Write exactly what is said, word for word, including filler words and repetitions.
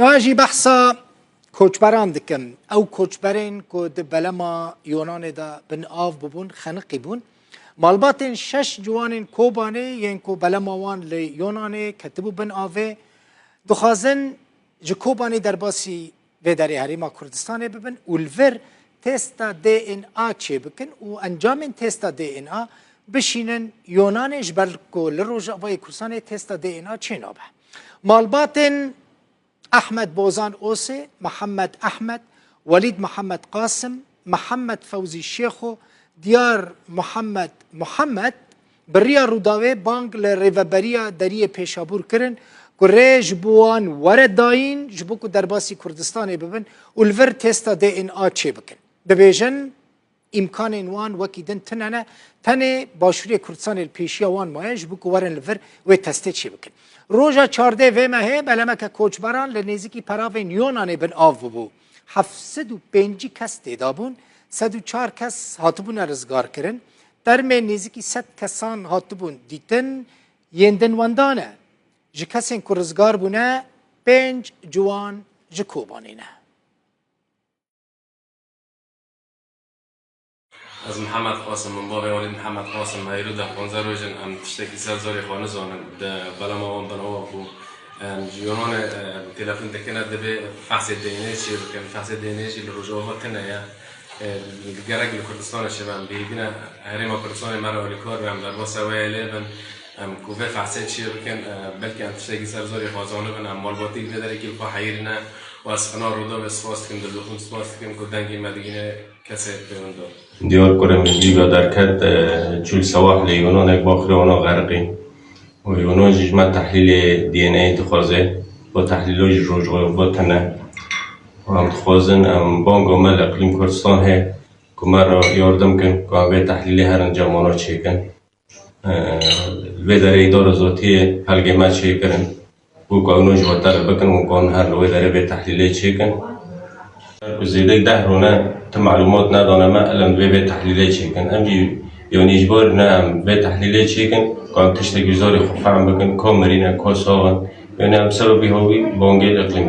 Niha jî behsa koçberan dikim. Ew koçberên ku di belema Yonanê de bin av bibûn, xeniqî bûn. Malbatên şeş ciwanên Kobanê yên ku belema wan li Yonanê ketibû bin avê, dixwazin ji Kobanê derbasî vê derê Herêma Kurdistanê bibin û li vir testa D N A çêbikin û encamên testa D N A bişînin Yonanê, ji ber ku li Rojavayê Kurdistanê testa D N A çênabe. Malbatên Ehmed Bozan Osê, Mihemed Ehmed, Welîd Mihemed Qasim, Mihemed Fewzî Şêxo, Diyar Mihemed Mihemed bi riya Rûdawê bang li Rêveberiya Deriyê Pêşabûr kirin ku rê ji bo wan were dayîn, ji bo ku derbasî Kurdistanê bibin û li vir testa D N A çêbikin. Dibêjin, îmkanên wan wekî din tune ne, tenê Başûrê Kurdistanê li pêşiya wan maye ji bo ku werin li vir wê testê çêbikin. Roja çardeh vê mehê belemeke koçberan li nêzîkî peravên Yonanê bin av bûbû. Heft sed û pêncî kes têda bûn, sed û çar kes hatibûne rizgarkirin. Termê nêzîkî sed kesan hatibûn dîtin, yên din wenda ne. Ji kesên ku rizgar bûne, pênc ciwan ji Kobanê ne. Ez Mihemed Qasim im, bavê Welîd Mihemed Qasim, me îro de panzdeh roj in, em tiştekî ser zarê xwe nizanin, di belema wan bin ava bû. Em ji Yunanê, e, telefon dikine, divê fehsê D N A çê bikin. Fehsê D N A jî li Rojava tune ye. E, gerek li Kurdistanê çêbe, em bihêvî ne Herêma Kurdistanê me re alîkar be, em derbasa wê yê lê bin. Em ku vê fehsê çê bikin, e, belkî em tiştekî ser zarê xwe zanibin, em malbatî li vê derekî li xwe heyirî ne. Û ez xina Rûdawê spas dikim, dildoxîm spas dikim ku dengê me digihîne kesê pêwendar. Diyar ku re min vîga derket, e, çû li Sewahilê Yunanek baxirê wana xeriqî. Û Yunan jî ji me tehlîlê D N A dixwaze. Û tehlîlo jî Rojava tune. Û em dixwazin, em banga me li Iqlîm Kurdistan heye ku me re yardim kin, ku em vê tehlîlê her encamana çêkin. Li vê derê îdara zatiyê pelgê me çêkirin. Wek ku ew ji we teleb bikin, wek ku her li wê derê vê tehlîlê çêkin. Ku zêdek deh rûne ti malûmat nedane me, elem divê vê tehlîlê çêkin. Em jî, yanî ji bar ne em vê tehlîlê çêkin, ku em tiştek ji zarê xwe fehm bikin, ka mirî ne, ka sax in. Yanî em ser û bîha wî bangê li iqlîm.